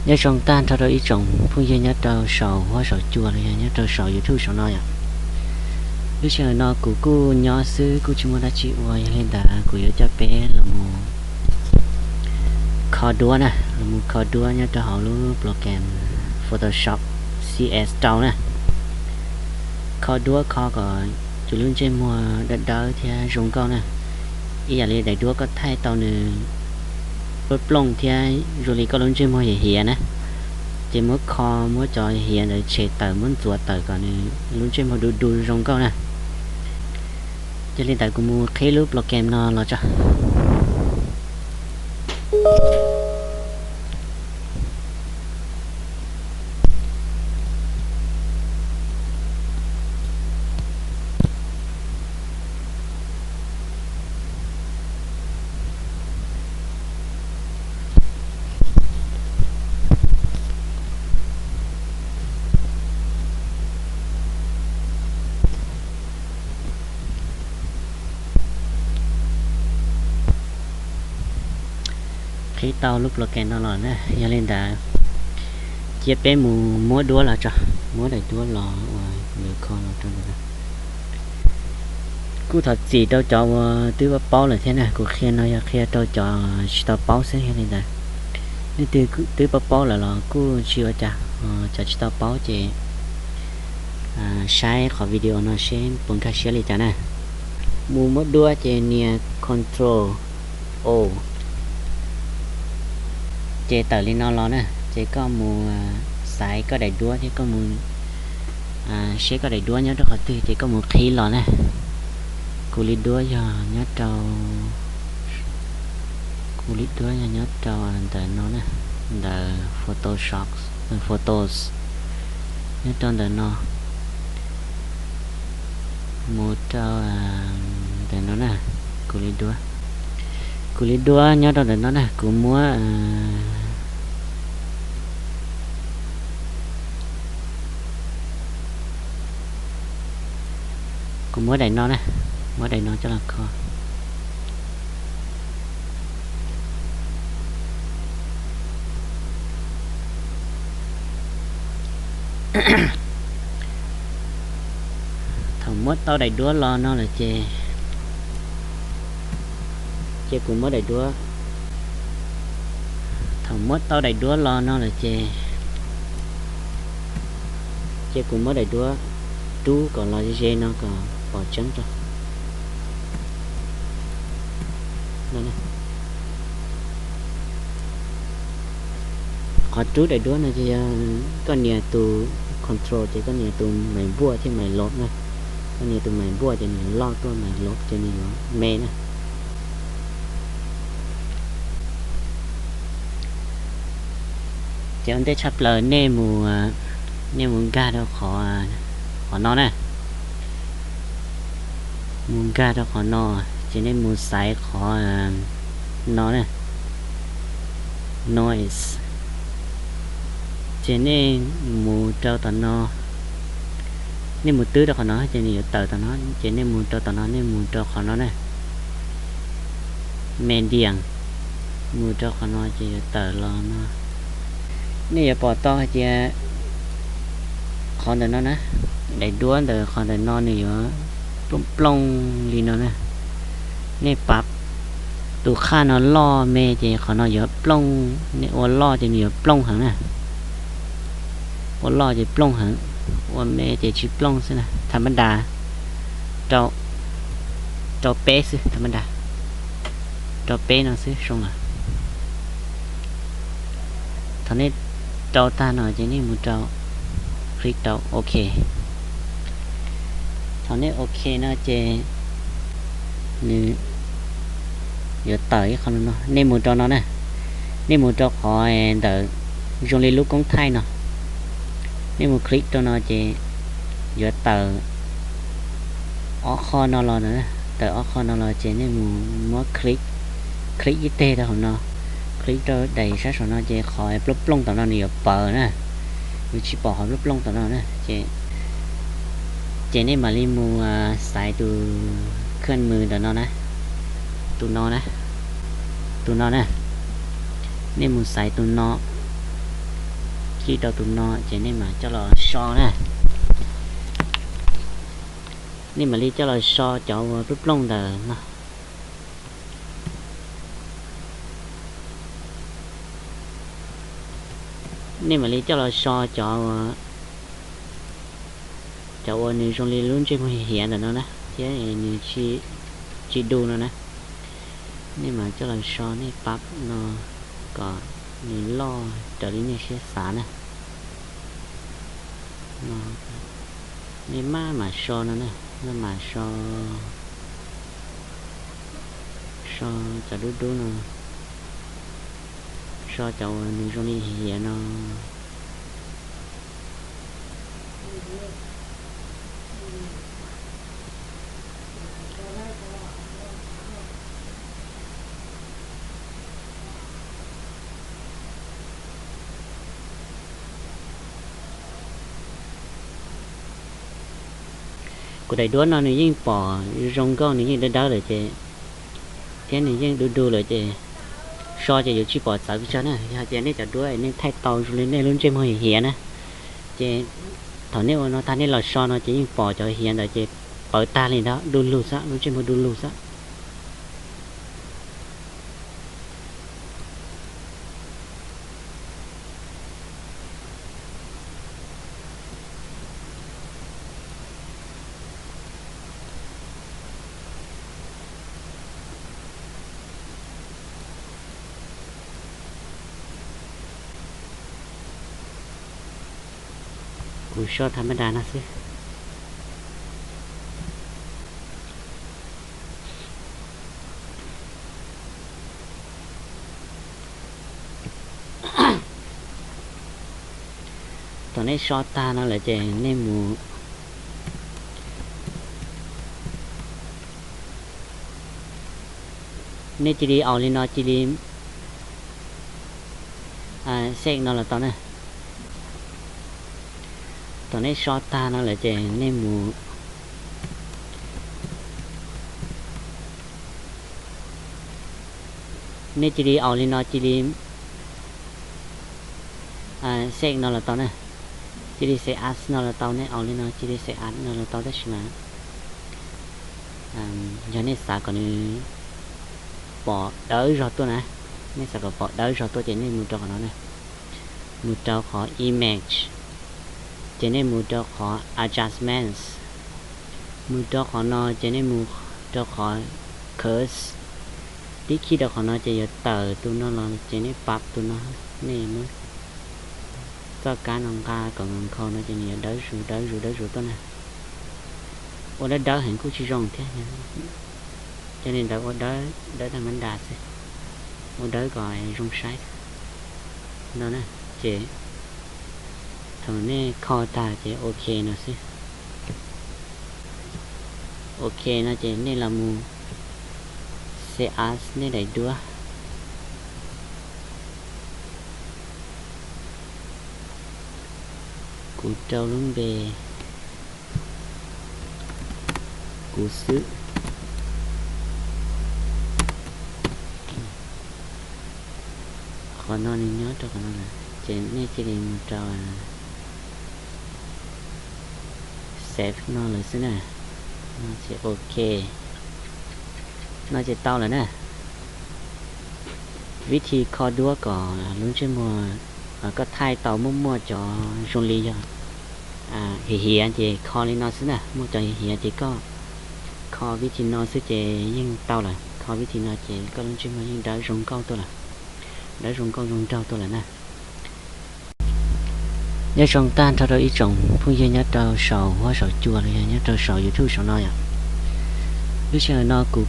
Nyob zoo tag nrho rau ib tsoom phooj ywg nyob rau saum huab saum cua los yog nyob rau saum YouTube saum no yom. Lub sij hawm no kuv kuj nyob xwb kuj tsis muaj dab tsi ua, yog li ntawd kuv yuav coj peb los mus kho duab na, los mus kho duab nyob rau hauv lub program Photoshop C S rau na. Kho duab kho kom tus lub ntsej muag dawb dawb thiab zoo nkauj na. Ib yam li daim duab koj thaij tau nws plooj plooj thiab zoo li koj lub ntsej muag hiav hiav na, ces muab kho, muab cov hiav ntawd tshem tawm, muab ntxuav tawm kom nws lub ntsej muag du du zoo nkauj na. Yog li ntawd kuv mus qhib lub program no los tso. Qhib tau lub program no los na, yog li ntawd cia peb mus muab duab los tso, muab daim duab los uas lawv kho los rau ntawm no. Kuj thov txim rau cov uas twb paub paub lawm thiab na, kuv qhia no yog qhia rau cov tsis tau paub xwb, yog li ntawd nej twb paub paub lawm los kuj tsis ua cas, cov tsis tau paub ces saib qhov video no seb puas nkag siab li cas na. Mus muab duab ces nias Control O, ces tawm li no los na, ces koj mus xaiv koj daim duab thiab koj mus seb koj daim duab nyob rau qhov twg ces koj mus qhib los na. Kuv li duab yog nyob rau, kuv li duab yog nyob rau ntawm no na, ntawm Photoshop, Photos, nyob rau ntawm no, mus rau ntawm no na, kuv li duab, kuv li duab nyob rau ntawm no na, kuv muab kuv muab daim no na, muab daim no coj los kho. Thaum muab tau daim duab los no lawm ces, ces kuv muab daim duab, thaum muab tau daim duab los no lawm ces, ces kuv muab daim duab rub kom los ze ze no kom pom tseeb rau. Qhov rub daim duab no ces yog koj nias tus control ces koj nias tus mais npuaj thiab mais lov na. Koj nias tus mais npuaj ces nws yuav loj tuaj, mais lov ces nws yuav me na. Ces ua ntej tshaj plaws nej mus, nej mus nkag rau qhov, qhov no na. Mus nkag rau qhov no, ces nej mus xaiv qhov no na, noise. Ces nej mus rau tom no, nej mus twb rau qhov no ces nws yuav tawm tom no, ces nej mus rau tom no, nej mus rau qhov no na, median, mus rau qhov no ces yuav tawm los no. Nej yuav pom tau hais tias qhov ntawm no na, daim duab ntawm qhov ntawm no nws yuav plooj plooj li no na. Nej pab tus qhaj no loj me ces qhov no yuav plooj, nej ua loj ces nws yuav plooj heev na. Ua loj ces plooj heev, ua me ces tsis plooj xwb na. Tham mab das rau, rau peb xwb, tham mab das rau peb no xwb zoo lawm. Thaum nej rau tag no ces nej mus rau, click rau ok. Thaum nej ok no ces nws yuav tawm ib qho no, nej mus rau no na, nej mus rau qhov ntawm zoo li lub koob thaij no, nej mus click rau no ces yuav tawm ob qho no los, tawm ob qho no los ces nej mus muab click, click ib teg rau hauv no, click rau daim sab saum no ces qhov plooj plooj tom no nws yuav pawv na, yuav tsis pom qhov plooj plooj tom no na. Ces nej mam li mus xaiv tus khaj mws ntawm no na, tus no na, tus no na, nej mus xaiv tus no. Kis rau tus no ces nej mam coj los so na. Nej mam li coj los so cov uas plooj plooj ntawm no. Nej mam li coj los so cov, cov uas nws zoo li lub ntsej muag hiav ntawm no na, thiab nws tsis du no na. Nej mam coj los so, nej pab no kom nws loj raws li nej siab xav na. Nej maj mam so no na, maj mam so, so cov dub dub no, so cov uas nws zoo li hiav no. Kuv daim duab no nws yeej pom zoo nkauj, nws yeej dawb dawb lawm ces, thiab nws yeej du du lawm ces so ces yuav tsis pom txawv pes tsawg na. Yog tias nej cov duab nej thaij tau zoo li nej lub ntsej muag hiav na, ces thaum nej ua no tag nej los so no ces yeej pom cov hiav ntawd ces pawv tag li ntawd, du lug xwb, lub ntsej muag du lug xwb. Kuv so tham ma das no xwb. Thaum nej so tag no lawm ces nej mus, nej cia li aus li no, cia li save no los tau na. Thaum nej so tag no lawm ces nej mus, nej cia li aus li no, cia li save no los tau na. Cia li save as no los tau, nej aus li no cia li save as no los tau, tab sis mas yog nej xav kom nws pom dawb zog tuaj na, nej xav kom pom dawb zog tuaj ces nej mus rau qhov no na, mus rau qhov image, ces nej mus rau qhov adjustments, mus rau qhov no ces nej mus rau qhov curves, tib khib rau qhov no ces yuav tawm tus no los ces nej pab tus no, nej muab txoj kab no nqa kom nkhaus no ces nws yuav dawb zus dawb zus dawb zus tuaj na. Ua dawb dawb heev kuj tsis zoo thiab, yog li ntawd ua dawb dawb tag ma das xwb, ua dawb kom zoo saib no na. Ces thaum nej kho tag ces ok no xwb. Ok no ces nej los mus save as nej daim duab. Kuv rau lub npe kuv xwb. Qhov no nws nyob rau qhov no lawm ces nej cia li mus rau save no lawm xwb na. No ces ok, no ces tau lawm na. Vib thi kho duab kom lub ntsej muag koj thaij tau muaj muaj cov zoo li yog hiav hiav ces kho li no xwb na, muaj cov hiav hiav ces koj kho vib thi no xwb ces yeej tau lawm. Kho vib thi no ces koj lub ntsej muag yeej dawb zoo nkauj tuaj lawm, dawb zoo nkauj zoo nraug tuaj lawm na. Nyob zoo tag nrho rau ib tsoom phooj ywg nyob rau saum huab saum cua los yog nyob rau saum YouTube saum no yom. Lub sij hawm no kuv